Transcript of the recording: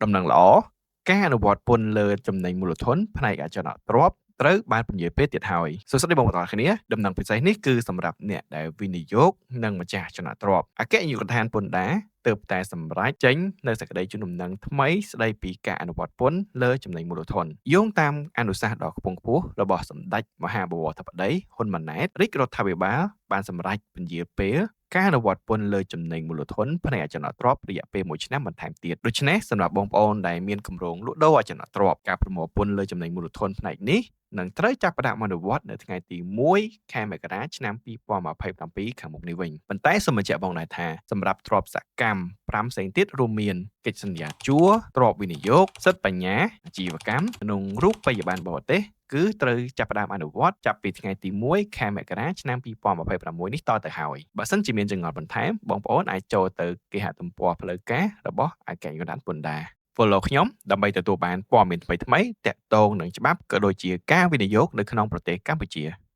ដំណឹងល្អការអនុវត្តពន្ធលើចំណេញមូលធនផ្នែកអចលនទ្រព្យត្រូវបានពន្យាពេលទៀតហើយសួស្តីបងប្អូនទាំងអស់គ្នាដំណឹងពិសេសនេះគឺសម្រាប់អ្នកដែលវិនិយោគនិងម្ចាស់អចលនទ្រព្យអគ្គនាយកដ្ឋានពន្ធដារទើបតែសម្រេចចេញនៅសេចក្តីជូនដំណឹងថ្មីស្តីពីការអនុវត្តពន្ធលើចំណេញមូលធនយោងតាមអនុសាសន៍ដ៏ខ្ពង់ខ្ពស់របស់សម្ដេចមហាបវរធិបតីហ៊ុនម៉ាណែតរាជរដ្ឋាភិបាលបានសម្រេចពន្យាពេលការអនុវត្តពន្ធលើចំណេញមូលធនផ្នែកអចលនទ្រព្យរយៈពេល1ឆ្នាំបន្ថែមទៀតដូច្នេះសម្រាប់បងប្អូនដែលមានគម្រោងលក់ដូរអចលនទ្រព្យការប្រមូលពន្ធលើចំណេញមូលធនផ្នែកនេះនឹងត្រូវចាប់ផ្ដើមអនុវត្តនៅថ្ងៃទី1ខែមករាឆ្នាំ2027ខាងមុខនេះវិញប៉ុន្តែសូមបញ្ជាក់បងដែរថាសម្រាប់ទ្រព្យសកម្ម5ផ្សេងទៀតរួមមានកិច្ចសន្យាជួលទ្រព្យវិនិយោគសិទ្ធិបញ្ញាអាជីវកម្មនិងរូបិយប័ណ្ណបរទេសគឺត្រូវចាប់ផ្ដើមអនុវត្តចាប់ពីថ្ងៃទី1ខែមករាឆ្នាំ2026នេះតទៅហើយបើសិនជាមានចម្ងល់បន្ថែមបងប្អូនអាចចូលទៅគេហទំព័រផ្លូវការរបស់អគ្គនាយកដ្ឋានពន្ធដារ Follow ខ្ញុំដើម្បីទទួលបានព័ត៌មានថ្មីៗទាក់ទងនឹងច្បាប់ក៏ដូចជាការវិនិយោគនៅក្នុងប្រទេសកម្ពុជា។